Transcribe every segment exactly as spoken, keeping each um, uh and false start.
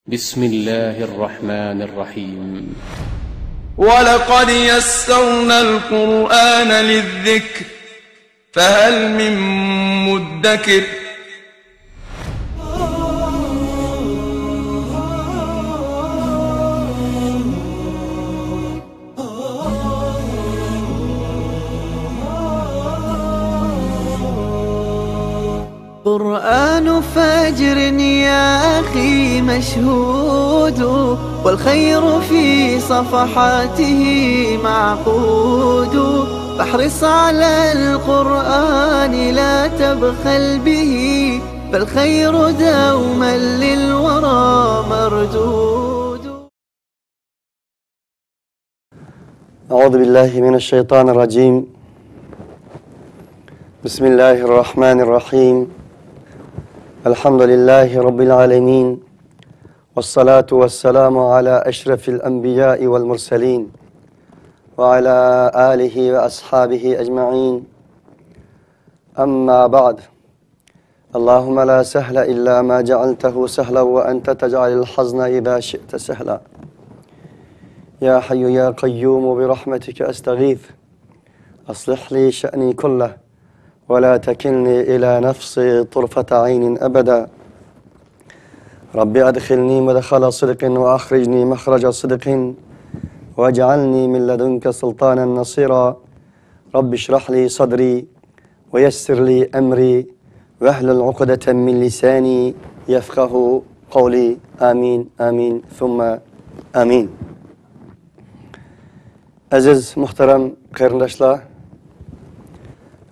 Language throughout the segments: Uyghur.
بسم الله الرحمن الرحيم. ولقد يسرنا القرآن للذكر فهل من مدكر. قرآن فجر يا أخي مشهود، والخير في صفحاته معقود، فاحرص على القرآن لا تبخل به، فالخير دوما للورى مردود. أعوذ بالله من الشيطان الرجيم. بسم الله الرحمن الرحيم. الحمد لله رب العالمين، والصلاة والسلام على أشرف الأنبياء والمرسلين، وعلى آله وأصحابه أجمعين. أما بعد، اللهم لا سهل إلا ما جعلته سهلا وأنت تجعل الحزن إذا شئت سهلا. يا حي يا قيوم برحمتك أستغيث، أصلح لي شأني كله ولا تكلني إلى نفسي طرفة عين أبدا. رب أدخلني مدخل صدق وأخرجني مخرج صدق واجعلني من لدنك سلطانا نصيرا. رب اشرح لي صدري ويسر لي أمري واحلل عقدة من لساني يفقه قولي. آمين، آمين، ثم آمين. ئەزىز، مۇھتەرەم قېرىنداشلار،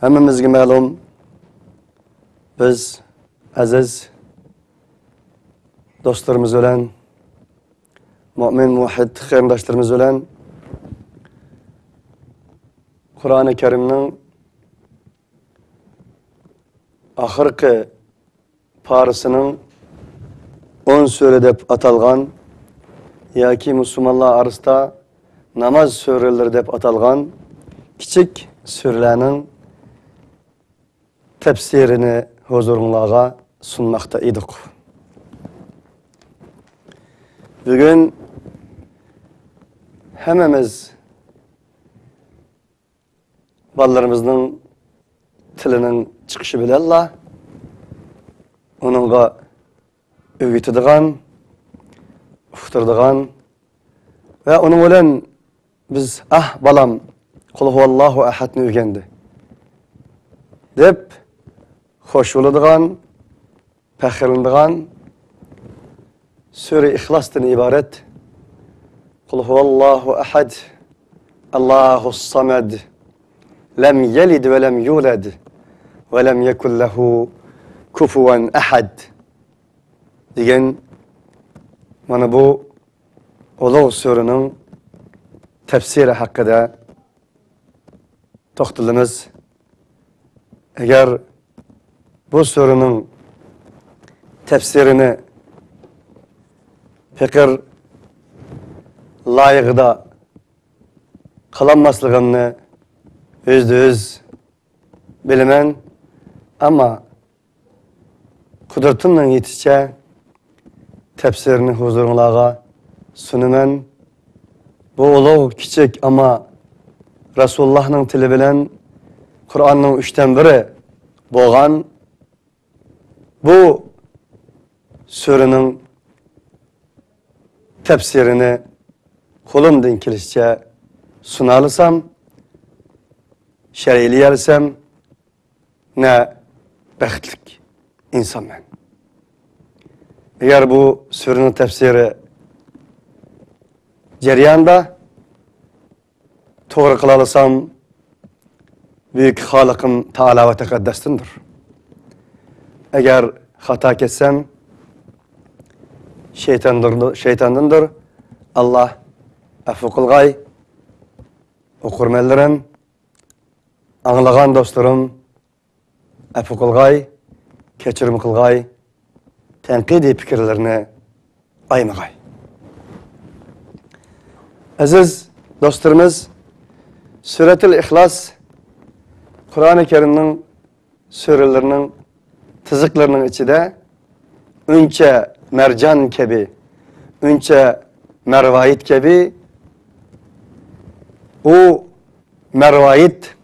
ھەممىمىزگە مەلۇم، بىز ئەزىز دوستلىرىمىز بىلەن، مۆمىن، مۇۋەھھىد قېرىنداشلىرىمىز بىلەن قۇرئانى كەرىمنىڭ ئاخىرقى پارىسىنىڭ ئون سۈرە دەپ ئاتالغان ياكى مۇسۇلمانلار ئارىسىدا ناماز سۈرىلىرى دەپ ئاتالغان كىچىك سۈرىلەرنىڭ تەپسىرىنى ھۇزۇرۇڭلارغا سۇنماقتا ئىدۇق. بۈگۈن ھەممىمىز بالىلىرىمىزنىڭ تىلىنىڭ چىقىشى بىلەنلا ئۇنىڭغا ئۆگىتىدىغان، ئۇقتۇرىدىغان ۋە ئۇنىڭ بىلەن بىز، «ئاھ، بالام، قۇل ھۇۋاللاھۇ ئەھەدنى ئۆگەندى» دەپ خوش بولىدىغان، پەخىرلىنىدىغان سۈرە ئىخلاستىن ئىبارەت. قۇل ھۇۋاللاھۇ ئەھەد، ئاللاھۇس سامەد، لەم يەلىد ۋە لەم يۇلەد، ۋە لەم يەكۇن لەھۇ كۇفۇۋەن ئەھەد دېگەن مانا بۇ ئۇلۇغ سۈرىنىڭ تەپسىرى ھەققىدە توختىلىمىز. ئەگەر بۇ سۈرىنىڭ تەپسىرىنى پېقىر لايىقىدا قىلالماسلىقىمنى يۈزدە يۈز بىلىمەن، ئەمما قۇدرىتىمنىڭ يېتىشىچە تەپسىرىنى ھۇزۇرۇڭلارغا سۇنىمەن. بۇ ئۇلۇغ، كىچىك، ئەمما رەسۇلۇللاھنىڭ تىلى بىلەن قۇرئاننىڭ ئۈچتىن بىرى بولغان بۇ سۈرىنىڭ تەپسىرىنى قولۇمدىن كېلىشىچە سۇنالىسام، شەرھلىيەلىسەم، نە بەختلىك ئىنسانمەن. ئەگەر بۇ سۈرىنىڭ تەپسىرى جەريانىدا توغرا قىلالىسام، بۈيۈك خالىقىم تائالا ۋە تەقەددەستىندۇر. ئەگەر خاتا كەتسەم، شەيتاندۇر-، شەيتاندىندۇر. ئاللا ئەپۇ قىلغاي. ئوقۇرمەنلىرىم، ئاڭلىغان دوستلىرىم، ئەپۇ قىلغاي، كەچۈرۈم قىلغاي، تەنقىدىي پىكىرلىرىنى ئايىمىغاي. ئەزىز دوستلىرىمىز، سۈرەتۇل ئىخلاس قۇرئانى كەرىمنىڭ سۈرىلىرىنىڭ تىزىقلىرىنىڭ ئىچىدە ئۈنچە مەرجان كەبى ئۈنچە مەرۋايىت كەبى، ئۇ مەرۋايىت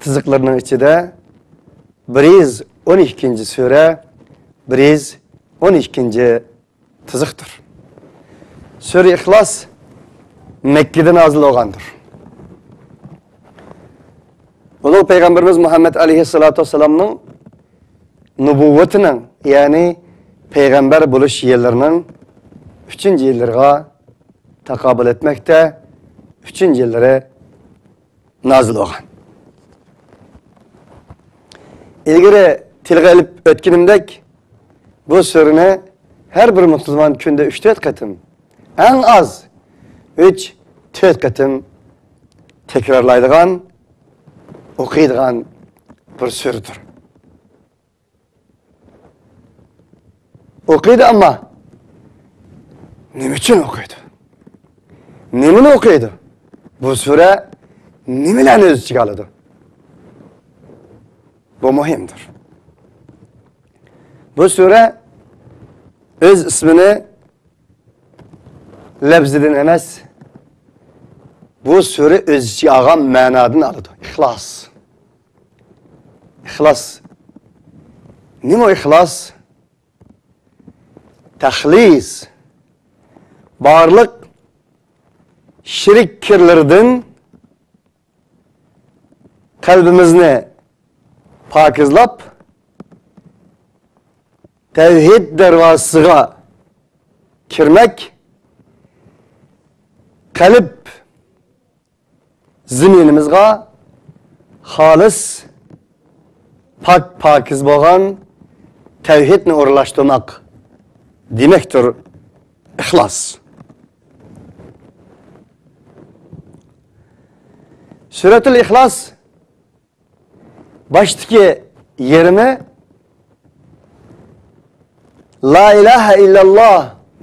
تىزىقلىرىنىڭ ئىچىدە بىر يۈز ئون ئىككىنچى سۈرە، بىر يۈز ئون ئىككىنچى تىزىقتۇر. سۈرە ئىخلاس مەككىدە نازىل بولغاندۇر. ئۇلۇغ پەيغەمبىرىمىز مۇھەممەد ئەلەيھىسسالاتۇ ۋەسسالامنىڭ نۇبۇۋۋىتىنىڭ، يەنى پەيغەمبەر بولۇش يىللىرىنىڭ ئۈچىنچى يىللىرىغا تاقابىل ئۆتمەكتە، ئۈچىنچى يىللىرى نازىل بولغان. ئىلگىرى تىلغا ئېلىپ ئۆتكىنىمدەك، بۇ سۈرىنى ھەر بىر مۇسۇلمان كۈندە ئۈچ تۆت قېتىم، ئەڭ ئاز ئۈچ تۆت قېتىم تەكرارلايدىغان، ئوقۇيدىغان بىر سۈرىدۇر. ئوقۇيدۇ، ئەمما نېمە ئۈچۈن ئوقۇيدۇ؟ نېمىنى ئوقۇيدۇ؟ بۇ سۈرە نېمىلەرنى ئۆز ئىچىگە ئالىدۇ؟ بۇ مۇھىمدۇر. بۇ سۈرە ئۆز ئىسمىنى لەپزىدىن ئەمەس، بۇ سۈرە ئۆز ئىچىگە ئالغان مەنادىن ئالىدۇ. ئىخلاس. ئىخلاس. نېمە ئۇ ئىخلاس؟ تەخلىس. بارلىق شىرك كىرلىرىدىن قەلبىمىزنى پاكىزلاپ، تەۋھىد دەرۋازىسىغا كىرمەك، قەلب زېمىنىمىزغا خالىس، پاك، پاكىز بولغان تەۋھىدنى ئورۇنلاشتۇرماق دېمەكتۇر ئىخلاس. سۈرەتۇل ئىخلاس باشتىكى يېرىمى لا ئىلاھە ئىللاللا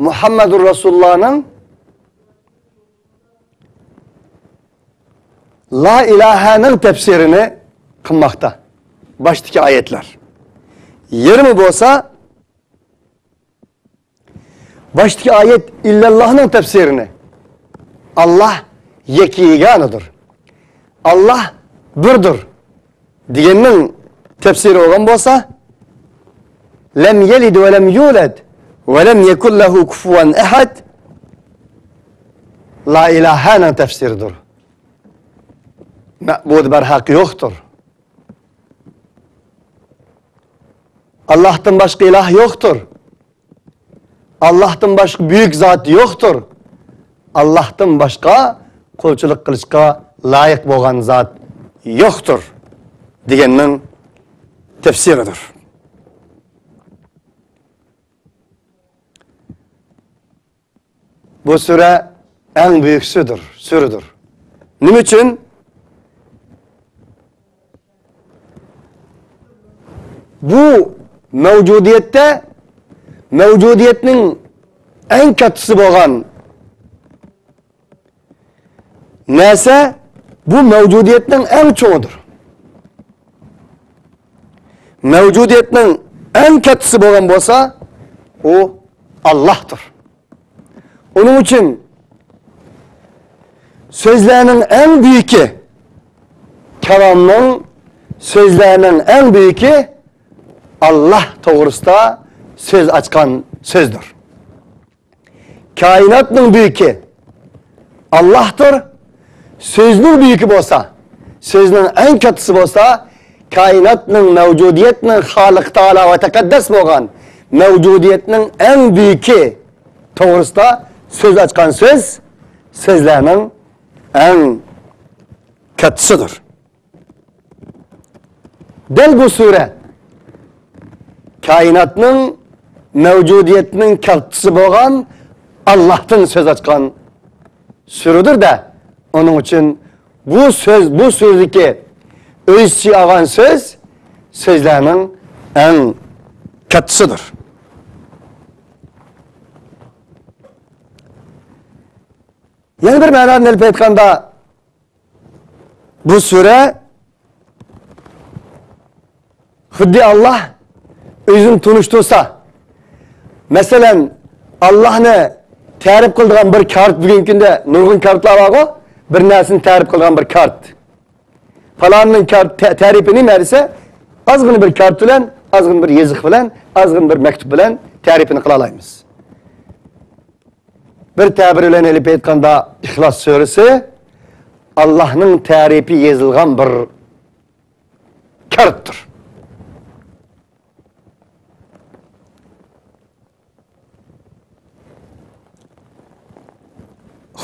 مۇھەممەدۇر رەسۇلۇللانىڭ لا ئىلاھەنىڭ تەپسىرىنى قىلماقتا. باشتىكى ئايەتلەر. يېرىمى بولسا باشتىكى ئايەت ئىللاللاھنىڭ تەپسىرىنى، ئاللاھ يەككە يېگانىدۇر، ئاللاھ بىردۇر دېگەننىڭ تەپسىرى بولغان بولسا، لم يلد ولم يولد ولم يكن له كفوا أحد، لا ئىلاھەنىڭ تەپسىرىدۇر. مەبۇد بەرھەق يوقتۇر. ئاللاھتىن باشقا ئىلاھ يوقتۇر. ئاللاھتىن باشقا بۈيۈك زات يوقتۇر. ئاللاھتىن باشقا قۇلچىلىق قىلىشقا لايىق بولغان زات يوقتۇر دېگەننىڭ تەپسىرىدۇر. بۇ سۈرە ئەڭ بۈيۈك سۈرىدۇر، سۈرىدۇر. نېمە ئۈچۈن؟ بۇ مەۋجۇدىيەتتە، مەۋجۇدىيەتنىڭ ئەڭ كاتتىسى بولغان نەرسە، بۇ مەۋجۇدىيەتنىڭ ئەڭ چوڭىدۇر. مەۋجۇدىيەتنىڭ ئەڭ كاتتىسى بولغان بولسا، ئۇ ئاللاھتۇر. ئۇنىڭ ئۈچۈن سۆزلەرنىڭ ئەڭ بۈيۈكى، كالامنىڭ، سۆزلەرنىڭ ئەڭ بۈيۈكى ئاللاھ توغرىسىدا سۆز ئاچقان سۆزدۇر. كائىناتنىڭ بۈيۈكى ئاللاھتۇر. سۆزنىڭ بۈيۈكى بولسا، سۆزنىڭ ئەڭ كاتتىسى بولسا، كائىناتنىڭ، مەۋجۇدىيەتنىڭ خالىقى تائالا ۋە تەقەددەس بولغان مەۋجۇدىيەتنىڭ ئەڭ بۈيۈكى توغرىسىدا سۆز ئاچقان سۆز، سۆزلەرنىڭ ئەڭ كاتتىسىدۇر. دەل بۇ سۈرە كائىناتنىڭ، مەۋجۇدىيەتنىڭ كاتتىسى بولغان ئاللاھتىن سۆز ئاچقان سۈرىدۇر-دە. ئۇنىڭ ئۈچۈن بۇ سۆز، بۇ سۆزدىكى ئۆز ئىچىگە ئالغان سۆز، سۆزلەرنىڭ ئەڭ كاتتىسىدۇر. يەنە بىر مەنادىن ئېلىپ ئېيتقاندا، بۇ سۈرە خۇددى ئاللاھ ئۆزىنى تونۇشتۇرسا، مەسىلەن، ئاللاھنى تەرىپ قىلىدىغان بىر كارت، بۈگۈنكى كۈندە نۇرغۇن كارتلار بارغۇ، بىر نەرسىنى تەرىپ قىلىدىغان بىر كارت. پالاننىڭ كارت، تە-، تەرىپى نېمە دېسە، ئازغىنە بىر كارت بىلەن، ئازغىنە بىر يېزىق بىلەن، ئازغىنە بىر مەكتۇپ بىلەن تەرىپىنى قىلالايمىز. بىر تەبىر بىلەن ئېلىپ ئېيتقاندا، ئىخلاس سۈرىسى ئاللاھنىڭ تەرىپى يېزىلغان بىر كارتتۇر.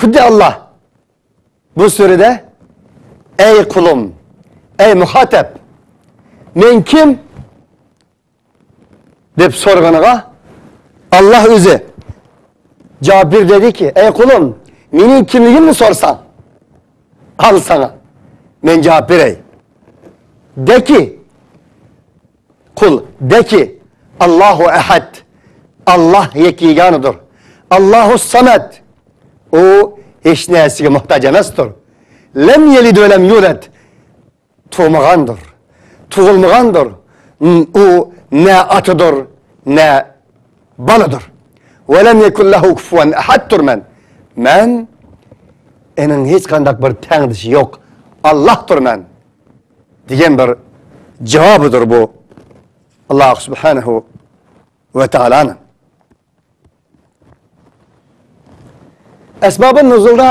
خۇددى ئاللاھ بۇ سۈرىدە، ئەي قۇلۇم، ئەي مۇخاتەب، مەن كىم؟ دەپ سورىغىنىغا، ئاللاھ ئۆزى جاۋاب بېرىپ دېدىكى، ئەي قۇلۇم، مېنىڭ كىملىكىمنى سورىساڭ، ئال ساڭا مەن جاۋاب بېرەي. دەكى، قۇل، دەكى، ئاللاھۇ ئەھەد، ئاللاھ يەككە يېگانىدۇر. ئاللاھۇ سەمەد، ئۇ ھېچ نەرسىگە موھتاج ئەمەستۇر. لەم يەلىد ۋە لەم يۇلەد، تۇغمىغاندۇر، تۇغۇلمىغاندۇر. ئۇ نە ئاتىدۇر، نە بالىدۇر. ۋە لەم يەكۇن لەھۇ كۇفۇۋەن ئەھەدتۇر مەن. مەن ئېنىڭ ھېچقانداق بىر تەڭدىشى يوق ئاللاھتۇر مەن، دېگەن بىر جاۋابىدۇر بۇ ئاللاھ سۇبھانەھۇ ۋە تائالانىڭ. ئەسبابى نۇزۇلدا،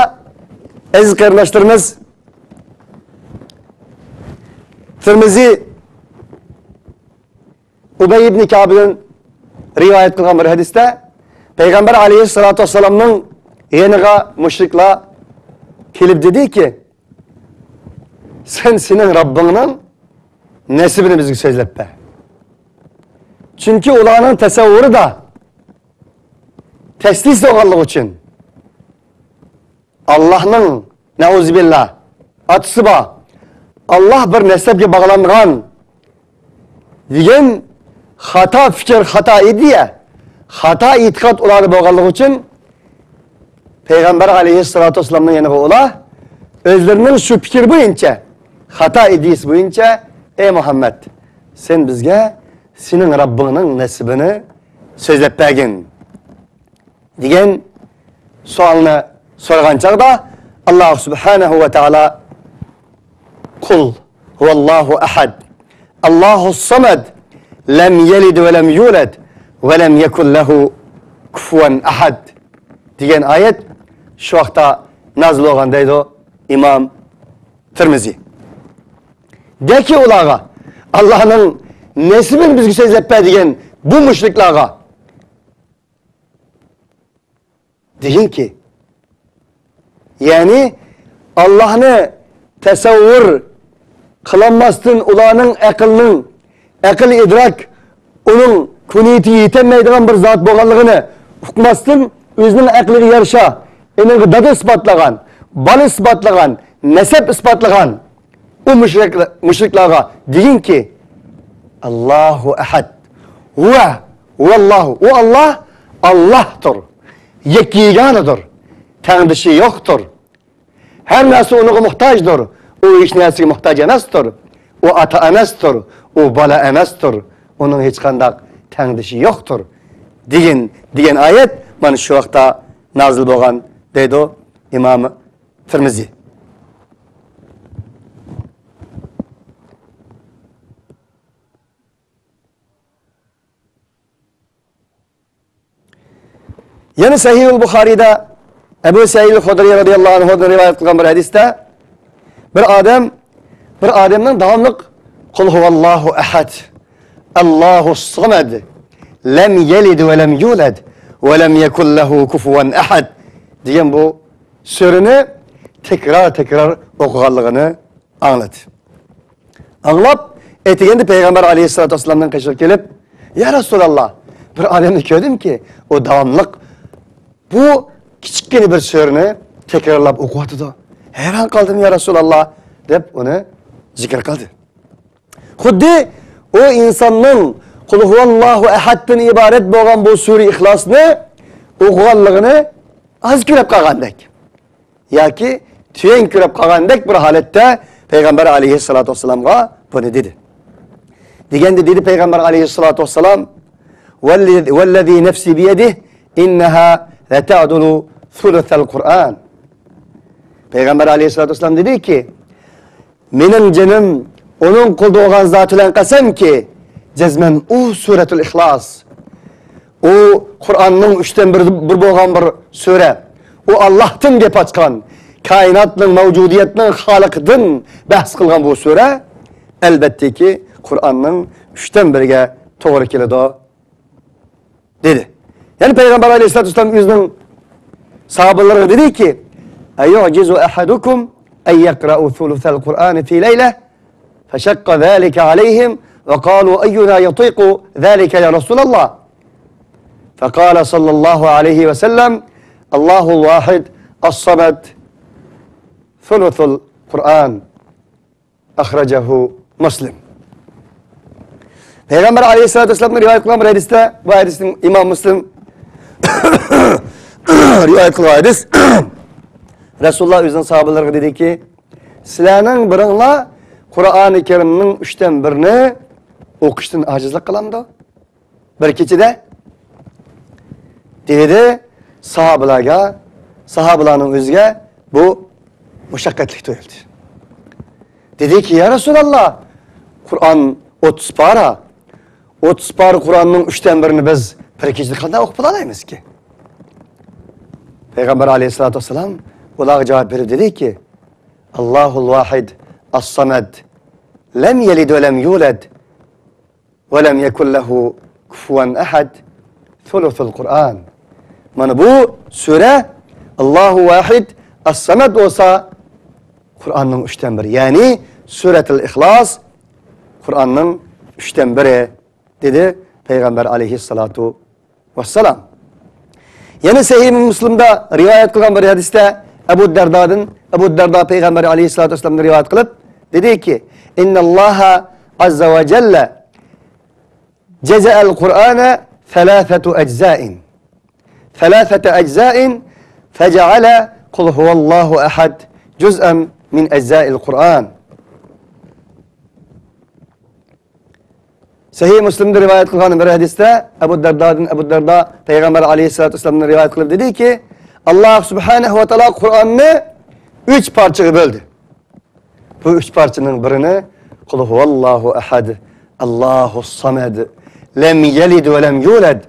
ئەزىز قېرىنداشلىرىمىز، تىرمىزى ئۇبەي ئىبنى كەئبىدىن رىۋايەت قىلغان بىر ھەدىستە، پەيغەمبەر ئەلەيھىسسالاتۇ ۋەسسالامنىڭ يېنىغا مۇشرىكلار كېلىپ دېدىكى، سەن سېنىڭ رەببىڭنىڭ نەسىبىنى بىزگە سۆزلەپ بەر. چۈنكى ئۇلارنىڭ تەسەۋۋۇرىدا تەسلىس بولغانلىقى ئۈچۈن، ئاللاھنىڭ، نەئۇزۇبىللا، ئاتىسى بار، ئاللاھ بىر نەسەبكە باغلانغان دېگەن خاتا پىكىر، خاتا ئىدىيە، خاتا ئېتىقاد ئۇلاردا بولغانلىقى ئۈچۈن، پەيغەمبەر ئەلەيھىسسالاتۇ ۋەسسالامنىڭ يېنىغا ئۇلار ئۆزلىرىنىڭ شۇ پىكىر بويىچە، خاتا ئىدىيىسى بويىچە، ئەي مۇھەممەد، سەن بىزگە سېنىڭ رەببىڭنىڭ نەسىبىنى سۆزلەپ بەرگىن، دېگەن سوئالنى سورىغان چاغدا، ئاللاھ سۇبھانەھۇ ۋە تائالا، قۇل ھۇۋەللاھۇ ئەھەد، ئاللاھۇ سەمەد، لەم يەلىد ۋە لەم يۇلەد ۋە لەم يەكۇن لەھۇ كۇفۇۋەن ئەھەد، دېگەن ئايەت شۇ ۋاقىتتا نازىل بولغان دەيدۇ ئىمام تىرمىزى. دەكى ئۇلارغا، ئاللاھنىڭ نەسىبىنى بىزگە سۆزلەپ بەر دېگەن بۇ مۇشرىكلارغا، دېگىنكى، يەنى ئاللاھنى تەسەۋۋۇر قىلالماستىن، ئۇلارنىڭ ئەقلىنىڭ، ئەقىل ئىدراك، ئۇنىڭ كۇنىيىتىگە يېتەلمەيدىغان بىر زات بولغانلىقىنى ئۇقماستىن، ئۆزىنىڭ ئەقلىگە يارىشا ئېنىڭغا دادا ئىسپاتلىغان، بالا ئىسپاتلىغان، نەسەب ئىسپاتلىغان ئۇ مۇشرىك، مۇشرىكلارغا دېگىنكى، ئاللاھۇ ئەھەد. ھۇۋە، ھۇۋەللاھۇ. ئۇ ئاللاھ، ئاللاھتۇر. يەككە يېگانىدۇر. تەڭدىشى يوقتۇر. ھەر نەرسە ئۇنىڭغا موھتاجدۇر. ئۇ ھېچ نەرسىگە موھتاج ئەمەستۇر. ئۇ ئاتا ئەمەستۇر. ئۇ بالا ئەمەستۇر. ئۇنىڭ ھېچقانداق تەڭدىشى يوقتۇر. دېگىن، دېگەن ئايەت مانا شۇ ۋاقىتتا نازىل بولغان، دەيدۇ ئىمام تىرمىزى. يەنە سەھىھۇل بۇخارىيدا ئەبۇ سەئىد خۇدرىي رەزىياللاھۇ ئەنھۇدىن رىۋايەت قىلغان بىر ھەدىستە، بىر ئادەم، بىر ئادەمنىڭ داۋاملىق، قۇل ھۇۋەللاھۇ ئەھەد، ئاللاھۇ سەمەد، لەم يەلىد ۋە لەم يۇلەد ۋە لەم يەكۇن لەھۇ كۇفۇۋەن ئەھەد دېگەن بۇ سۈرىنى تەكرار-تەكرار ئوقۇغانلىقىنى ئاڭلىدى. ئاڭلاپ، ئەتىگەندە پەيغەمبەر ئەلەيھىسسالاتۇ ۋەسسالامنىڭ قېشىغا كېلىپ، يا رەسۇلاللا، بىر ئادەمنى كۆردۈمكى، ئۇ داۋاملىق بۇ كىچىككىنە بىر سۈرىنى تەكرارلاپ ئوقۇۋاتىدۇ. ھەيران قالدىم، يا رەسۇلاللا، دەپ ئۇنى زىكىر قىلدى. خۇددى ئۇ ئىنساننىڭ قۇل ھۇۋەللاھۇ ئەھەدتىن ئىبارەت بولغان بۇ سۈرە ئىخلاسنى ئوقۇغانلىقىنى ئاز كۆرۈپ قالغاندەك ياكى تۆۋەن كۆرۈپ قالغاندەك بىر ھالەتتە پەيغەمبەر ئەلەيھىسسالاتۇ ۋەسسالامغا بۇنى دېدى. دېگەندە دېدى پەيغەمبەر ئەلەيھىسسالاتۇ ۋەسسالام، ۋەللەزى نەفسى بىيەدىھ، ئىننەھا لتعدل ثلث القرآن. پەيغەمبەر ئەلەيھىسسالاتۇ ۋەسسالام دېدىكى، مېنىڭ جېنىم ئۇنىڭ قولىدا بولغان زاتى بىلەن قەسەمكى، جەزمەن ئۇ سۈرەتۇل ئىخلاس. ئۇ قۇرئاننىڭ ئۈچتىن بىر، بىر بولغان بىر سۈرە. ئۇ ئاللاھتىن گەپ ئاچقان، كائىناتنىڭ، مەۋجۇدىيەتنىڭ خالىقىدىن بەھس قىلغان بۇ سۈرە، ئەلۋەتتىكى، قۇرئاننىڭ ئۈچتىن بىرىگە توغرا كېلىدۇ، دېدى. يەنە پەيغەمبەر ئەلەيھىسسالاتۇ ۋەسسالام ئۆزىنىڭ ساھابىلىرىگە دېدىكى، أيعجز أحدكم أن يقرأ ثلث القرآن في ليلة؟ فشق ذلك عليهم وقالوا: أينا يطيق ذلك يا رسول الله؟ فقال صلى الله عليه وسلم: الله الواحد الصمد ثلث القرآن. أخرجه مسلم. پەيغەمبەر ئەلەيھىسسالاتۇ ۋەسسالامدىن رىۋايەت قىلغان بىر ھەدىستە، بۇ ھەدىسنى ئىمام مۇسلىم رىۋايەت قىلغان ھەدىس. رەسۇلۇللاھ ئۆزىنىڭ ساھابىلىرىغا دېدىكى، سىلەرنىڭ بىرىڭلار قۇرئانى كەرىمنىڭ ئۈچتىن بىرىنى ئوقۇشتىن ئاجىزلىق قىلامدۇ؟ بىر كېچىدە دېدى، ساھابىلارغا، ساھابىلارنىڭ ئۆزىگە بۇ مۇشەققەتلىك تۇيۇلدى. دېدىكى، يا رەسۇلاللاھ، قۇرئان ئوتتۇز پارە، ئوتتۇز پارە قۇرئاننىڭ ئۈچتىن بىرىنى بىز بىر كېچىدە قانداق ئوقۇپ بولالايمىزكى؟ پەيغەمبەر ئەلەيھىسسالاتۇ ۋەسسالام ئۇلارغا جاۋاب بېرىپ دېدىكى، الله الواحد الصمد لم يلد ولم يولد ولم يكن له كفوا أحد ثلث القرآن. مانا بۇ سۈرە، ئاللاھۇ ۋاھىد ئەس-سەمەد بولسا، قۇرئاننىڭ ئۈچتىن بىرى، يەنى سۈرەتۇل ئىخلاس قۇرئاننىڭ ئۈچتىن بىرى، دېدى پەيغەمبەر ئەلەيھىسسالاتۇ ۋەسسالام. يەنە سەھىھ مۇسلىمدا رىۋايەت قىلغان بىر ھەدىستە ئەبۇ دەردادىن، ئەبۇ دەرداد پەيغەمبەر ئەلەيھىسسالاتۇ ۋەسسالامدىن رىۋايەت قىلىپ دېدىكى، إن الله عز وجل جزأ القرآن ثلاثة أجزاء، ثلاثة أجزاء، فجعل قل هو الله أحد جزءا من أجزاء القرآن. سەھىھ مۇسلىمدا رىۋايەت قىلغان بىر ھەدىستە ئەبۇ دەردادىن، ئەبۇ دەردا پەيغەمبەر ئەلەيھىسسالاتۇ ۋەسسالامدىن رىۋايەت قىلىپ دېدىكى، ئاللاھ سۇبھانەھۇ ۋە تائالا قۇرئاننى ئۈچ پارچىغا بۆلدى. بۇ ئۈچ پارچىنىڭ بىرىنى قۇل ھۇۋاللاھۇ ئەھەد، ئاللاھۇس سامەد، لەم يەلىد ۋە لەم يۇلەد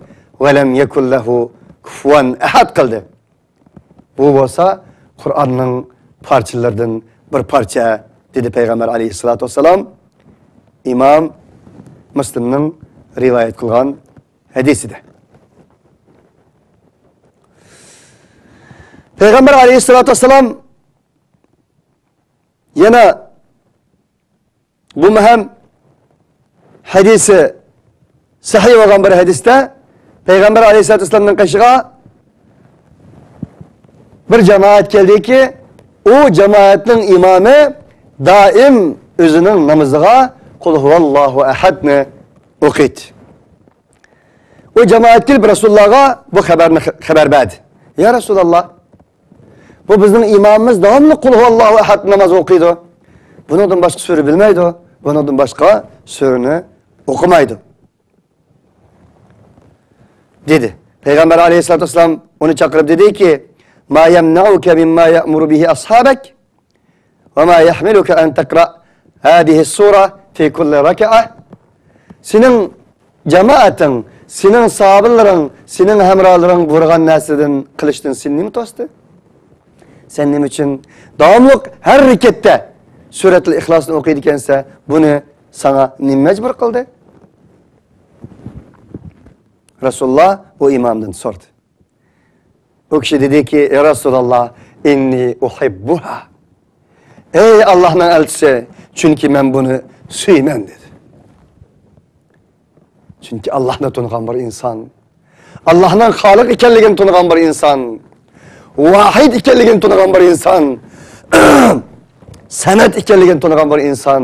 ۋە لەم يەكۇن لەھۇ كۇفۇۋەن ئەھەد قىلدى. بۇ بولسا قۇرئاننىڭ پارچىلىرىدىن بىر پارچە، دېدى پەيغەمبەر ئەلەيھىسسالاتۇ ۋەسسالام ئىمام مۇسلىمنىڭ رىۋايەت قىلغان ھەدىسىدە. پەيغەمبەر ئەلەيھىسسالاتۇ ۋەسسالام يەنە بۇمۇ ھەم ھەدىسى سەھىھ بولغان بىر ھەدىستە پەيغەمبەر ئەلەيھىسسالاتۇ ۋەسسالامنىڭ قېشىغا بىر جامائەت كەلدىكى، ئۇ جامائەتنىڭ ئىمامى دائىم ئۆزىنىڭ نامىزىغا قۇل ھۇۋاللاھۇ ئەھەدنى ئوقۇيتتى. ئۇ جامائەت كېلىپ رەسۇلۇللاھقا بۇ خەۋەرنى خەۋەر بەردى. يا رەسۇلاللاھ، بۇ بىزنىڭ ئىمامىمىز داۋاملىق قۇل ھۇۋاللاھۇ ئەھەد ناماز ئوقۇيدۇ. بۇنىڭدىن باشقا سۈرە بىلمەيدۇ. بۇنىڭدىن باشقا سۈرىنى ئوقۇمايدۇ، دېدى. پەيغەمبەر ئەلەيھىسسالاتۇ ۋەسسالام ئۇنى چاقىرىپ دېدىكى، ما يمنعك مما يأمر به أصحابك؟ وما يحملك أن تقرأ هذه السورة في كل ركعة؟ سېنىڭ جامائەتىڭ، سېنىڭ ساھابىلىرىڭ، سېنىڭ ھەمراھلىرىڭ بۇيرۇغان نەرسىدىن قىلىشتىن سېنى نېمە توستى؟ سەن نېمە ئۈچۈن داۋاملىق ھەر رەكەتتە سۈرەتۇل ئىخلاسنى ئوقۇيدىكەنسەن؟ بۇنى ساڭا نېمە مەجبۇر قىلدى؟ رەسۇلۇللاھ ئۇ ئىمامدىن سورىدى. ئۇ كىشى دېدىكى، يا رەسۇلاللاھ، إني أحبها. ئەي ئاللاھنىڭ ئەلچىسى، چۈنكى مەن بۇنى سۆيىمەن، دېدى. چۈنكى ئاللاھنى تونۇغان بىر ئىنسان، ئاللاھنىڭ خالىق ئىكەنلىكىنى تونۇغان بىر ئىنسان، ۋاھىد ئىكەنلىكىنى تونۇغان بىر ئىنسان، سەمەد ئىكەنلىكىنى تونۇغان بىر ئىنسان،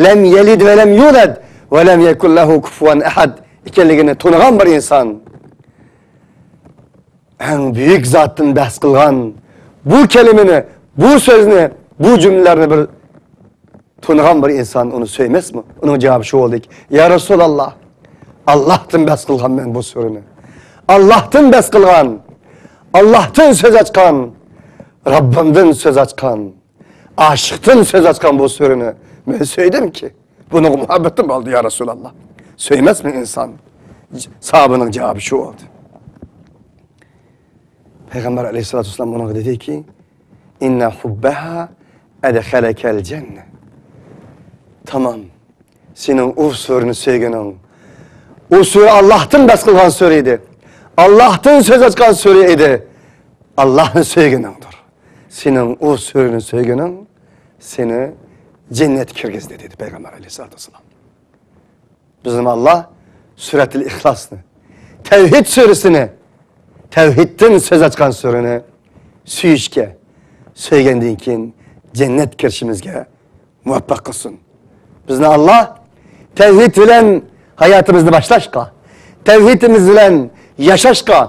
لەم يەلىد ۋە لەم يۇلەد ۋە لەم يەكۇن لەھۇ كۇفۇۋەن ئەھەد ئىكەنلىكىنى تونۇغان بىر ئىنسان. ئەڭ بۈيۈك زاتتىن بەھس قىلغان بۇ كەلىمىنى، بۇ سۆزنى، بۇ جۈملىلەرنى بىر تونۇغان بىر ئىنسان ئۇنى سۆيمەسمۇ؟ ئۇنىڭ جاۋابى شۇ بولدىكى، يا رەسۇلاللاھ، ئاللاھتىن بەھس قىلغان مەن بۇ سۈرىنى. ئاللاھتىن بەھس قىلغان. ئاللاھتىن سۆز ئاچقان، رەببىمدىن سۆز ئاچقان، ئاشىقتىن سۆز ئاچقان بۇ سۈرىنى مەن سۆيدۈمكى، بۇنىڭغا مۇھەببىتىم بولدى، يا رەسۇلاللا. سۆيمەسمۇ ئىنسان؟ ساھابىنىڭ جاۋابى شۇ بولدى. پەيغەمبەر ئەلەيھىسسالاتۇ ۋەسسالام ئۇنىڭغا دېدىكى، «ئىننە ھۇببەھا ئەدخەلەكەل جەننە.» تامام. سېنىڭ ئۇ سۈرىنى سۆيگىنىڭ، ئۇ سۈرە ئاللاھتىن بەس قىلغان سۈرە ئىدى. ئاللاھتىن سۆز ئاچقان سۈرە ئىدى. ئاللاھنى سۆيگىنىڭدۇر. سېنىڭ ئۇ سۈرىنى سۆيگىنىڭ سېنى جەننەتكە كىرگۈزدى، دېدى پەيغەمبەر ئەلەيھىسسالاتۇ ۋەسسالام. بىزنى ئاللا سۈرەتۇل ئىخلاسنى، تەۋھىد سۈرىسىنى، تەۋھىدتىن سۆز ئاچقان سۈرىنى سۆيۈشكە، سۆيگەندىن كېيىن جەننەت كىرىشىمىزگە مۇۋەپپەق قىلسۇن. بىزنى ئاللا تەۋھىد بىلەن ھاياتىمىزنى باشلاشقا، تەۋھىدىمىز بىلەن ياشاشقا،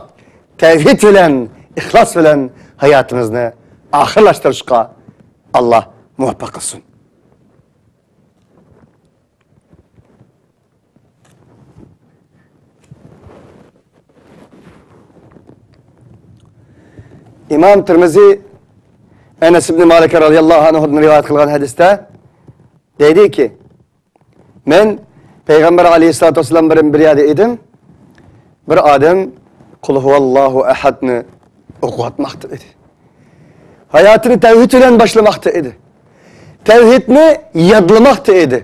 تەۋھىد بىلەن، ئىخلاس بىلەن ھاياتىمىزنى ئاخىرلاشتۇرۇشقا ئاللا مۇۋەپپەق قىلسۇن. ئىمام تىرمىزى ئەنەس ئىبنى مالىك رازىياللاھۇ ئەنھۇدىن رىۋايەت قىلغان ھەدىستە دەيدىكى، مەن پەيغەمبەر ئەلەيھىسسالاتۇ ۋەسسالام بىلەن بىر يەردە ئىدىم. بىر ئادەم قۇل ھۇۋاللاھۇ ئەھەدنى ئوقۇۋاتماقتا ئىدى. ھاياتىنى تەۋھىد بىلەن باشلىماقتا ئىدى. تەۋھىدنى يادلىماقتا ئىدى.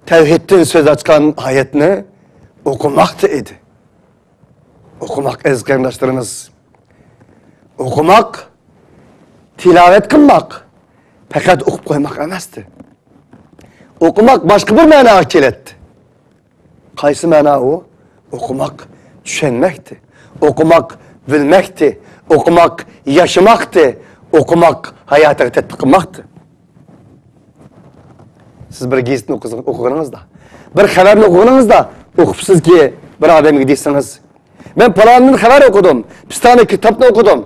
تەۋھىدتىن سۆز ئاچقان ئايەتنى ئوقۇماقتا ئىدى. ئوقۇماق، ئەزىز قېرىنداشلىرىمىز، ئوقۇماق، تىلاۋەت قىلماق پەقەت ئوقۇپ قويماق ئەمەستى. ئوقۇماق باشقا بىر مەناغا كېلەتتى. قايسى مەنا ئۇ؟ ئوقۇماق چۈشەنمەكتى. ئوقۇماق بىلمەكتى. ئوقۇماق ياشىماقتى. ئوقۇماق ھاياتىغا تەتبىق قىلماقتى. سىز بىر گېزىتنى ئوقۇسىڭىز، ئوقۇغىنىڭىزدا، بىر خەۋەرنى ئوقۇغىنىڭىزدا، ئوقۇپسىزكى، بىر ئادەمگە دېسىڭىز، مەن پالانىدىن خەۋەر ئوقۇدۇم، پىستانە كىتابنى ئوقۇدۇم.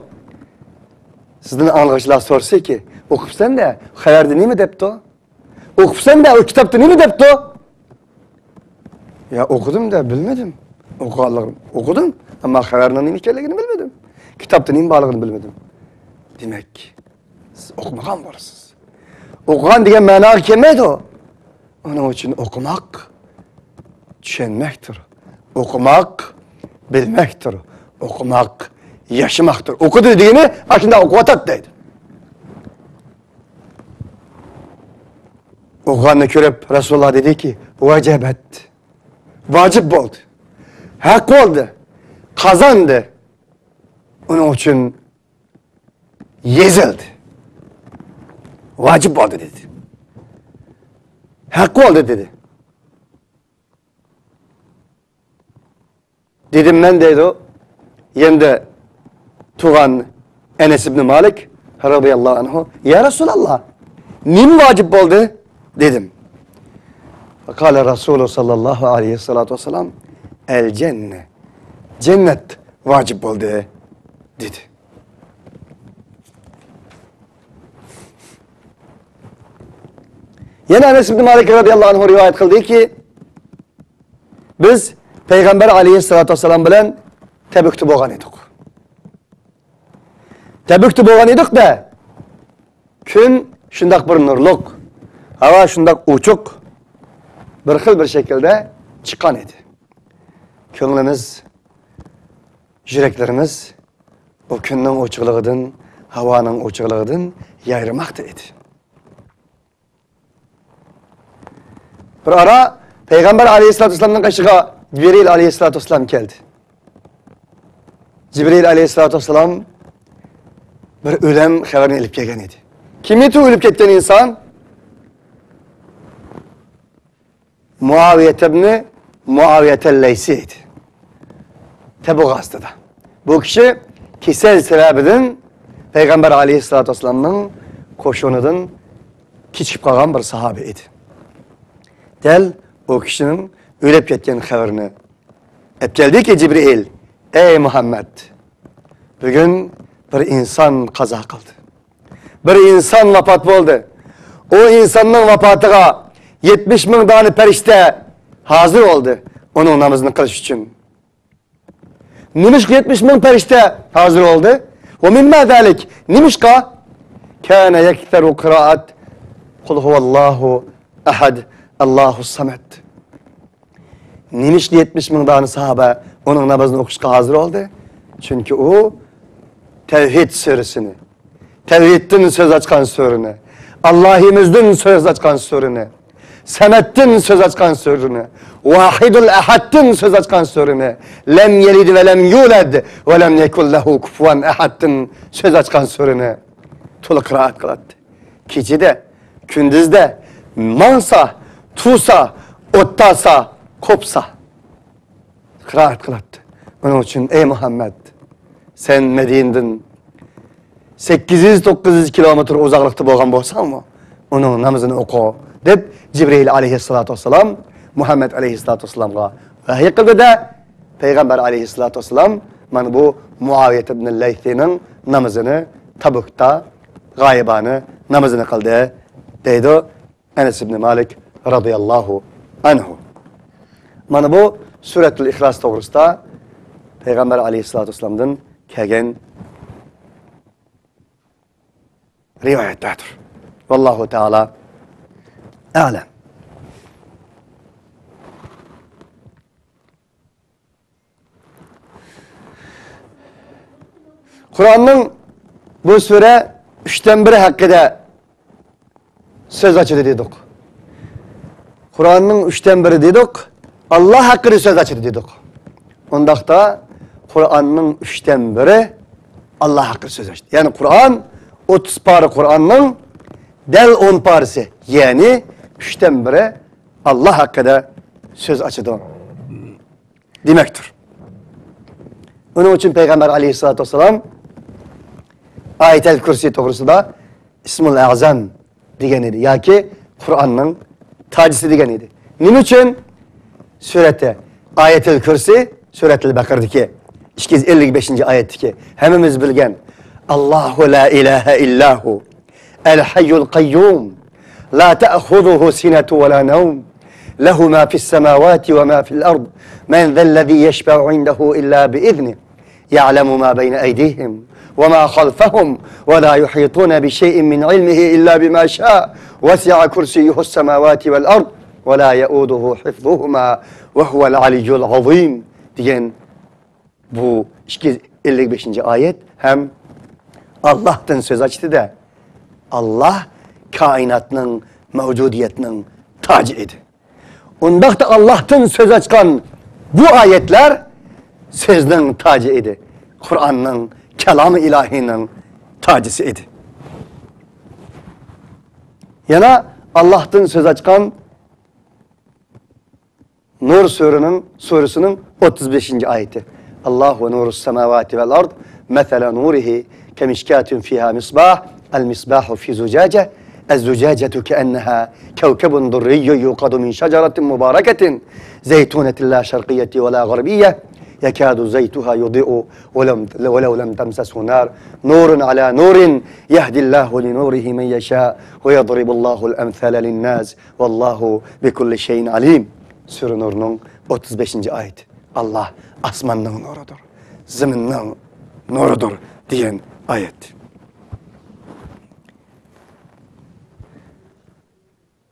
سىزدىن ئاڭلىغۇچىلار سورىسىكى، ئوقۇپسەن-دە، خەۋەردە نېمە دەپتۇ؟ ئوقۇپسەن-دە، ئۇ كىتابتا نېمە دەپتۇ؟ يا ئوقۇدۇم-دە، بىلمىدىم. ئوقۇغانلىقىم ئوقۇدۇم، ئەمما خەۋەرنىڭ نېمە ئىكەنلىكىنى بىلمىدىم. كىتابتا نېمە بارلىقىنى بىلمىدىم. دېمەك، سىز ئوقۇمىغان بولىسىز. ئوقۇغان دېگەن مەناغا كەلمەيدۇ. ئۇنىڭ ئۈچۈن ئوقۇماق، چۈشەنمەكتۇر. ئوقۇماق، بىلمەكتۇر. ئوقۇماق، ياشىماقتۇر. ئوقۇدى دېگىنى، ئاشۇنداق ئوقۇۋاتاتتى دەيدۇ. ئوقۇغاننى كۆرۈپ، رەسۇلۇللا دېدىكى، ۋەجەبەت. ۋاجىپ بولدى. ھەق بولدى. قازاندى. ئۇنىڭ ئۈچۈن يېزىلدى. ۋاجىپ بولدى دېدى. ھەق بولدى دېدى. دېدىم مەن دەيدۇ، يەنە تۇغان ئەنەس ئىبنى مالىك رازىياللاھۇ ئەنھۇ، يا رەسۇلاللا، نېمە ۋاجىپ بولدى؟ دېدىم. فقال رسول صلى الله عليه الصلاة والسلام، الجنة، جەننەت ۋاجىپ بولدى، دېدى. يەنە ئەنەس ئىبنى مالىك رازىياللاھۇ ئەنھۇ رىۋايەت قىلدىكى، بىز پەيغەمبەر ئەلەيھىسسالاتۇ ۋەسسالام بىلەن تەبۈكتە بولغان ئىدۇق. تەبۈكتە بولغان ئىدۇق-دە، كۈن شۇنداق بىر نۇرلۇق، ھاۋا شۇنداق ئوچۇق، بىر خىل بىر شەكىلدە چىققان ئىدى. كۆڭلىمىز، يۈرەكلىرىمىز ئۇ كۈننىڭ ئوچۇقلۇقىدىن، ھاۋانىڭ ئوچۇقلۇقىدىن يايرىماقتا ئىدى. بىر ئارا پەيغەمبەر ئەلەيھىسسالاتۇ ۋەسسالامنىڭ قېشىغا جىبرىل ئەلەيھىسسالاتۇ ۋەسسالام كەلدى. جىبرىل ئەلەيھىسسالاتۇ ۋەسسالام بىر ئۆلۈم خەۋىرىنى ئېلىپ كەلگەن ئىدى. كىم ئىدى ئۆلۈپ كەتكەن ئىنسان؟ مۇئاۋىيەت ئىبنى مۇئاۋىيەتەل لەيسى ئىدى. تەبۇك غازىتىدا. بۇ كىشى كېسەل سەۋەبىدىن پەيغەمبەر ئەلەيھىسسالاتۇ ۋەسسالامنىڭ قوشۇنىدىن كېچىكىپ قالغان بىر ساھابە ئىدى. دەل ئۇ كىشىنىڭ ئۆلۈپ كەتكەن خەۋىرىنى ئەپ كەلدىكى جىبرىئىل، ئەي مۇھەممەد، بۈگۈن بىر ئىنسان قازا قىلدى. بىر ئىنسان ۋاپات بولدى. ئۇ ئىنساننىڭ ۋاپاتىغا يەتمىش مىڭ دانە پەرىشتە ھازىر بولدى، ئۇنىڭ نامىزىنى قىلىش ئۈچۈن. نېمىشقا يەتمىش مىڭ پەرىشتە ھازىر بولدى؟ ومما ذلك، نېمىشقا؟ كان يكثر قراءة قل هو الله أحد، الله الصمد. نېمىشقا يەتمىش مىڭ دانە ساھابە ئۇنىڭ نامىزىنى ئوقۇشقا ھازىر بولدى؟ چۈنكى ئۇ تەۋھىد سۈرىسىنى، تەۋھىدتىن سۆز ئاچقان سۈرىنى، ئاللاھىمىزدىن سۆز ئاچقان سۈرىنى، سەمەدتىن سۆز ئاچقان سۈرىنى، ۋاھىدۇل ئەھەدتىن سۆز ئاچقان سۈرىنى، لەم يەلىد ۋە لەم يۇلەد ۋە لەم يەكۇن لەھۇ كۇفۇۋەن ئەھەدتىن سۆز ئاچقان سۈرىنى تولا قىرائەت قىلاتتى. كېچىدە، كۈندۈزدە، ماڭسا، تۇرسا، ئولتۇرسا، قوپسا قىرائەت قىلاتتى. ئۇنىڭ ئۈچۈن، ئەي مۇھەممەد، سەن مەدىنىدىن سەككىز يۈز، توققۇز يۈز كىلومېتىر ئۇزاقلىقتا بولغان بولساڭمۇ، ئۇنىڭ نامىزىنى ئوقۇ، دەپ جىبرىئىل ئەلەيھىسسالاتۇ ۋەسسالام مۇھەممەد ئەلەيھىسسالاتۇ ۋەسسالامغا ۋەھىي قىلدى-دە، پەيغەمبەر ئەلەيھىسسالاتۇ ۋەسسالام مانا بۇ مۇئاۋىيەت ئىبن لەيسنىڭ نامىزىنى تەبۇكتا غايىبانە نامىزىنى قىلدى، دەيدۇ ئەنەس ئىبن مالىك رازىياللاھۇ ئەنھۇ. مانا بۇ سۈرەتۇل ئىخلاس توغرىسىدا پەيغەمبەر ئەلەيھىسسالاتۇ ۋەسسالامدىن كەلگەن رىۋايەتلەردۇر. ۋاللاھۇ تائالا ئەلەم. قۇرئاننىڭ بۇ سۈرە ئۈچتىن بىرى ھەققىدە سۆز ئاچىدۇ دېدۇق. قۇرئاننىڭ ئۈچتىن بىرى دېدۇق، ئاللا ھەققىدە سۆز ئاچىدۇ دېدۇق. ئۇنداقتا قۇرئاننىڭ ئۈچتىن بىرى ئاللا ھەققىدە سۆز ئاچىدۇ. يەنى قۇرئان ئوتتۇز پارە قۇرئاننىڭ دەل ئون پارىسى، يەنى ئۈچتىن بىرى ئاللا ھەققىدە سۆز ئاچىدۇ دېمەكتۇر. ئۇنىڭ ئۈچۈن پەيغەمبەر ئەلەيھىسسالاتۇ ۋەسسالام ئايەتەل كۇرسى توغرىسىدا ئىسمۇل ئەزەم دېگەن ئىدى ياكى قۇرئاننىڭ تاجىسى دېگەن ئىدى. نېمە ئۈچۈن؟ سۈرەتى ئايەتەل كۇرسى، سۈرەتۇل بەقەرىدىكى ئىككى يۈز ئەللىك بەشىنچى ئايەتتىكى ھەممىمىز بىلگەن، ئاللاھۇ لا ئىلاھە ئىللاھۇ، الحي القيوم، لا تأخذه سنة ولا نوم، له ما في السماوات وما في الأرض، من ذا الذي يشفع عنده إلا بإذنه، يعلم ما بين أيديهم وما خلفهم، ولا يحيطون بشيء من علمه إلا بما شاء، وسع كرسيه السماوات والأرض، ولا يؤوده حفظهما، وهو العلي العظيم دېگەن بۇ ئىككى يۈز ئەللىك بەشىنچى ئايەت ھەم ئاللاھتىن سۆز ئاچتى-دە، ئاللاھ كائىناتنىڭ، مەۋجۇدىيەتنىڭ تاجى ئىدى. ئۇنداقتا ئاللاھتىن سۆز ئاچقان بۇ ئايەتلەر سۆزنىڭ تاجى ئىدى. قۇرئاننىڭ، كالامى ئىلاھىنىڭ تاجىسى ئىدى. يەنە ئاللاھتىن سۆز ئاچقان نۇر سۈرىنىڭ، سۈرىسىنىڭ ئوتتۇز بەشىنچى ئايىتى. الله نور السماوات والأرض، مثل نوره كمشكاة فيها مصباح، المصباح في زجاجة، الزجاجة كأنها كوكب دري يوقد من شجرة مباركة زيتونة لا شرقية ولا غربية، يكاد زيتها يضيء ولم، ولو لم تمسسه نار، نور على نور، يهدي الله لنوره من يشاء، ويضرب الله الأمثال للناس، والله بكل شيء عليم. سۈرە نۇرنىڭ ئوتتۇز بەشىنچى ئايىتى. ئاللاھ ئاسماننىڭ نۇرىدۇر، زېمىننىڭ نۇرىدۇر دېگەن ئايەت.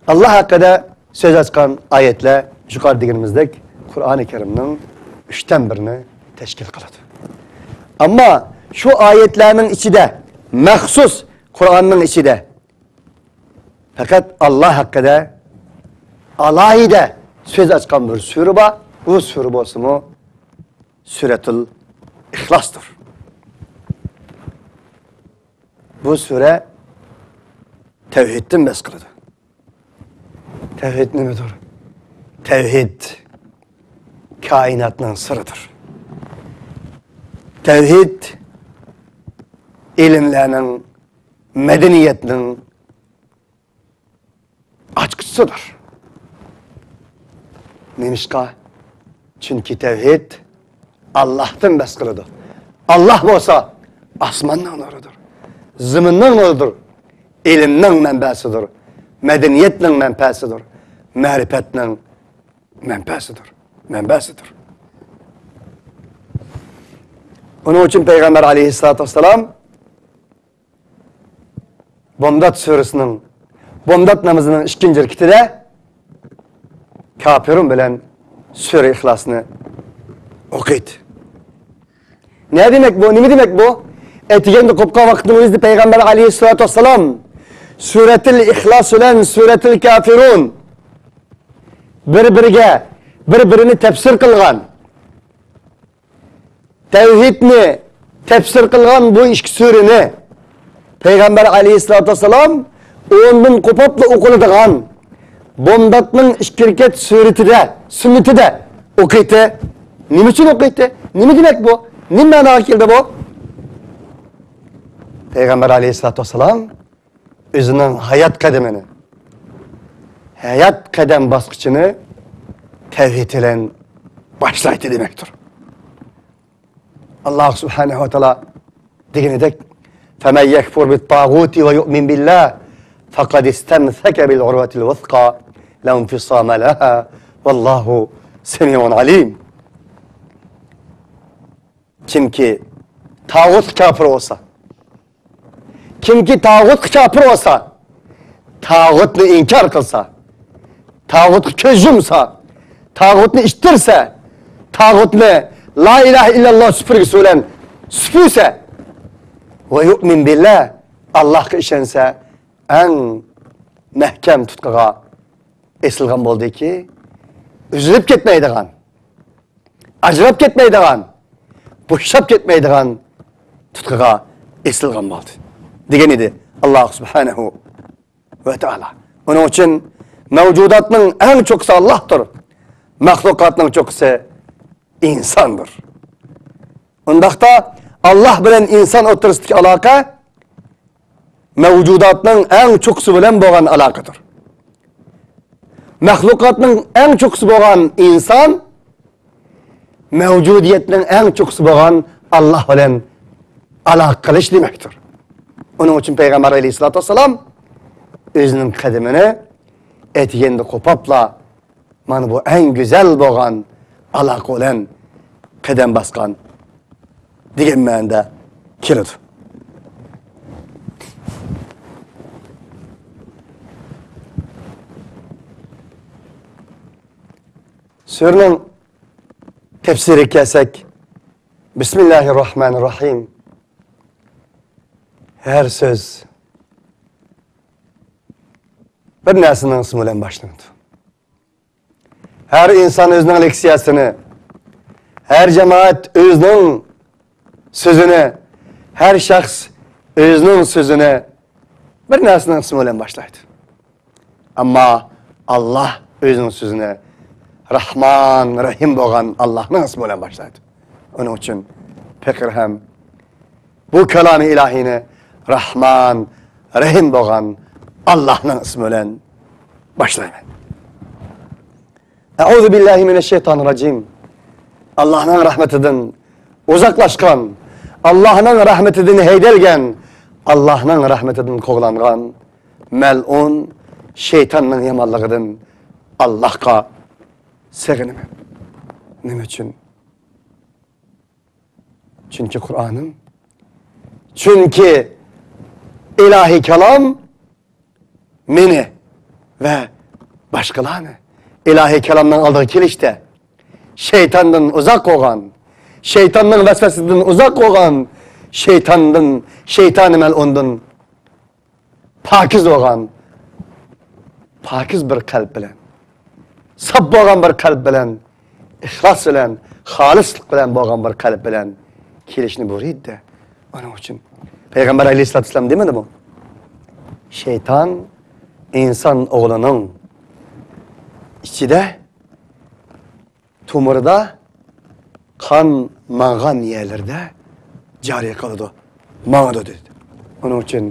ئاللاھ ھەققىدە سۆز ئاچقان ئايەتلەر يۇقىرىدا دېگىنىمىزدەك قۇرئانى كەرىمنىڭ ئۈچتىن بىرىنى تەشكىل قىلىدۇ. ئەمما شۇ ئايەتلەرنىڭ ئىچىدە، مەخسۇس قۇرئاننىڭ ئىچىدە پەقەت ئاللاھ ھەققىدە ئالاھىدە سۆز ئاچقان بىر سۈرە بار. بۇ سۈرە بولسىمۇ سۈرەتۇل ئىخلاستۇر. بۇ سۈرە تەۋھىدتىن بەس قىلىدۇ. تەۋھىد نېمىدۇر؟ تەۋھىد كائىناتنىڭ سىرىدۇر. تەۋھىد ئىلىملەرنىڭ، مەدەنىيەتنىڭ ئاچقۇچىسىدۇر. نېمىشقا؟ چۈنكى تەۋھىد ئاللاھتىن بەس قىلىدۇ. ئاللاھ بولسا ئاسماننىڭ نۇرىدۇر، زېمىننىڭ نۇرىدۇر، ئىلىمنىڭ مەنبەسىدۇر، مەدەنىيەتنىڭ مەنبەسىدۇر، مەرىپەتنىڭ مەنبەسىدۇر، مەنبەسىدۇر. ئۇنىڭ ئۈچۈن پەيغەمبەر ئەلەيھىسسالاتۇ ۋەسسالام بامدات سۈرىسىنىڭ، بامدات نامىزىنىڭ ئىككىنچى رەكىتىدە كاپىرۇن بىلەن سۈرە ئىخلاسنى ئوقۇيدۇ. نە دېمەك بۇ؟ نېمە دېمەك بۇ؟ ئەتىگەندە قوپقان ۋاقىتنىڭ ئۆزىدە پەيغەمبەر ئەلەيھىسسالاتۇ ۋەسسالام سۈرەتۇل ئىخلاس بىلەن سۈرەتۇل كافىرۇن بىر-بىرىگە، بىر-بىرىنى تەپسىر قىلغان، تەۋھىدنى تەپسىر قىلغان بۇ ئىككى سۈرىنى پەيغەمبەر ئەلەيھىسسالاتۇ ۋەسسالام ئوندىن قوپۇپلا ئوقۇلىدىغان بامداتنىڭ ئىككى رەكەت سۈننىتىدە، سۈننىتىدە ئوقۇيتتى. نېمە ئۈچۈن ئوقۇيتتى؟ نېمە دېمەك بۇ؟ نېمە مەناغا كەلدى بۇ؟ پەيغەمبەر ئەلەيھىسسالاتۇ ۋەسسالام ئۆزىنىڭ ھايات قەدىمىنى، ھايات قەدەم باسقۇچىنى تەۋھىد بىلەن باشلايتتى دېمەكتۇر. ئاللاھ سۇبھانەھۇ ۋە تائالا دېگىنىدەك، فَمَنْ يَكْفُرْ بِالطَّاغُوتِ وَيُؤْمِنْ بِاللَّهِ فَقَدِ اسْتَمْسَكَ بِالْعُرْوَةِ الْوُثْقَى لَا انْفِصَامَ لَهَا وَاللَّهُ سَمِيعٌ عَلِيمٌ. كىمكى تاغۇتقا كاپىر بولسا، كىمكى تاغۇتقا كاپىر بولسا، تاغۇتنى ئىنكار قىلسا، تاغۇتقا كۆز يۇمسا، تاغۇتنى ئىتتىرسە، تاغۇتنى لا ئىلاھە ئىللاللاھ سۈپۈرگىسى بىلەن سۈپۈرسە، ۋە يۇئمىن بىللاھ، ئاللاھقا ئىشەنسە، ئەڭ مەھكەم تۇتقىغا ئېسىلغان بولدىكى، ئۈزۈلۈپ كەتمەيدىغان، ئاجراپ كەتمەيدىغان، بوشاپ كەتمەيدىغان تۇتقىغا ئېسىلغان بولدى، دېگەن ئىدى ئاللاھ سۇبھانەھۇ ۋە تائالا. ئۇنىڭ ئۈچۈن مەۋجۇداتنىڭ ئەڭ چوققىسى ئاللاھتۇر، مەخلۇقاتنىڭ چوققىسى ئىنساندۇر. ئۇنداقتا ئاللاھ بىلەن ئىنسان ئوتتۇرىسىدىكى ئالاقە مەۋجۇداتنىڭ ئەڭ چوققىسى بىلەن بولغان ئالاقىدۇر. مەخلۇقاتنىڭ ئەڭ چوققىسى بولغان ئىنسان مەۋجۇدىيەتنىڭ ئەڭ چوققىسى بولغان ئاللاھ بىلەن ئالاقە قىلىش دېمەكتۇر. ئۇنىڭ ئۈچۈن پەيغەمبەر ئەلەيھىسسالاتۇ ۋەسسالام ئۆزىنىڭ قەدىمىنى ئەتىگەندە قوپاپلا مانا بۇ ئەڭ گۈزەل بولغان ئالاقە بىلەن قەدەم باسقان دېگەن مەنىدە كېلىدۇ. سۈرىنىڭ تەپسىرىگە كەلسەك، بىسمىللاھىر راھمانىر راھىم. ھەر سۆز بىر نەرسىنىڭ ئىسمى بىلەن باشلىنىدۇ. ھەر ئىنسان ئۆزىنىڭ لېكسىيەسىنى، ھەر جامائەت ئۆزىنىڭ سۆزىنى، ھەر شەخس ئۆزىنىڭ سۆزىنى بىر نەرسىنىڭ ئىسمى بىلەن باشلايدۇ. ئەمما ئاللاھ ئۆزىنىڭ سۆزىنى راھمان، رەھىم بولغان ئاللاھنىڭ ئىسمى بىلەن باشلايدۇ. ئۇنىڭ ئۈچۈن پېقىر ھەم بۇ كالامى ئىلاھىنى راھمان، رەھىم بولغان ئاللاھنىڭ ئىسمى بىلەن باشلايمەن. ئەئۇزۇ بىللاھى مىنەششەيتانىر راجىم. ئاللاھنىڭ رەھمىتىدىن ئۇزاقلاشقان، ئاللاھنىڭ رەھمىتىدىن ھەيدەلگەن، ئاللاھنىڭ رەھمىتىدىن قوغلانغان مەلئۇن شەيتاننىڭ يامانلىقىدىن ئاللاھقا سېغىنىمەن. نېمە ئۈچۈن؟ چۈنكى قۇرئانىم، چۈنكى ئىلاھىي كالام مېنى ۋە باشقىلارنى ئىلاھىي كالامنىڭ ئالدىغا كېلىشتە شەيتاندىن ئۇزاق بولغان، شەيتاننىڭ ۋەسۋەسىدىن ئۇزاق بولغان، شەيتاندىن، شەيتانى مەلئۇندىن پاكىز بولغان، پاكىز بىر قەلب بىلەن، ساپ بولغان بىر قەلب بىلەن، ئىخلاس بىلەن، خالىسلىق بىلەن بولغان بىر قەلب بىلەن كېلىشنى بۇيرۇيدۇ. ئۇنىڭ ئۈچۈن پەيغەمبەر ئەلەيھىسسالاتۇ ۋەسسالام دېمىدىمۇ؟ شەيتان ئىنسان ئوغلىنىڭ ئىچىدە تومۇردا قان ماڭغان يەرلىرىدە جارى قىلىدۇ، ماڭىدۇ دېدى. ئۇنىڭ ئۈچۈن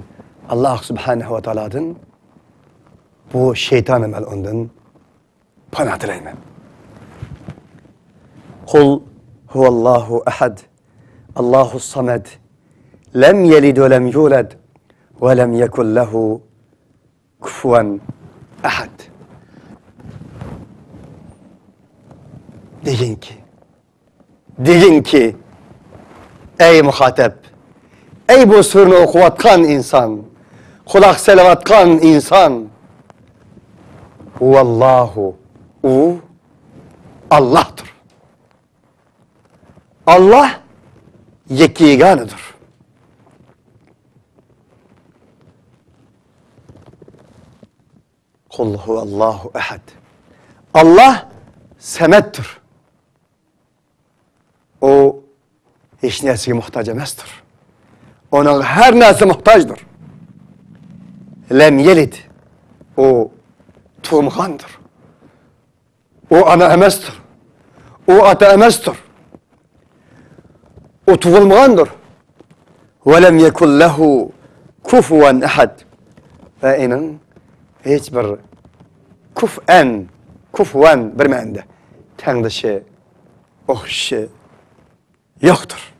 ئاللاھ سۇبھانەھۇ ۋە تائالادىن بۇ شەيتانى مەلئۇندىن پانا تىلەيمەن. قۇل ھۇۋاللاھۇ ئەھەد، ئاللاھۇس سامەد، لەم يەلىد ۋە لەم يۇلەد، ۋە لەم يەكۇن لەھۇ كۇفۇۋەن ئەھەد. دېگىنكى، دېگىنكى، ئەي مۇخاتەپ، ئەي بۇ سۈرىنى ئوقۇۋاتقان ئىنسان، قۇلاق سېلىۋاتقان ئىنسان، ھۇۋاللاھۇ، ئۇ ئاللاھتۇر. ئاللاھ يەككە يېگانىدۇر. قۇل ھۇۋاللاھۇ ئەھەد. ئاللاھ سەمەدتۇر. ئۇ ھېچ نەرسىگە موھتاج ئەمەستۇر. ئۇنىڭغا ھەر نەرسە موھتاجدۇر. لەم يەلىد. ئۇ تۇغمىغاندۇر. ئۇ ئانا ئەمەستۇر. ئۇ ئاتا ئەمەستۇر. ئۇ تۇغۇلمىغاندۇر. ۋەلەم يەكۇن لەھۇ كۇفۇۋەن ئەھەد. ۋە ئېنىڭ ھېچ بىر كۇفئەن، كۇفۇۋەن بىر مەنىدە تەڭدىشى، ئوخشىشى يوقتۇر.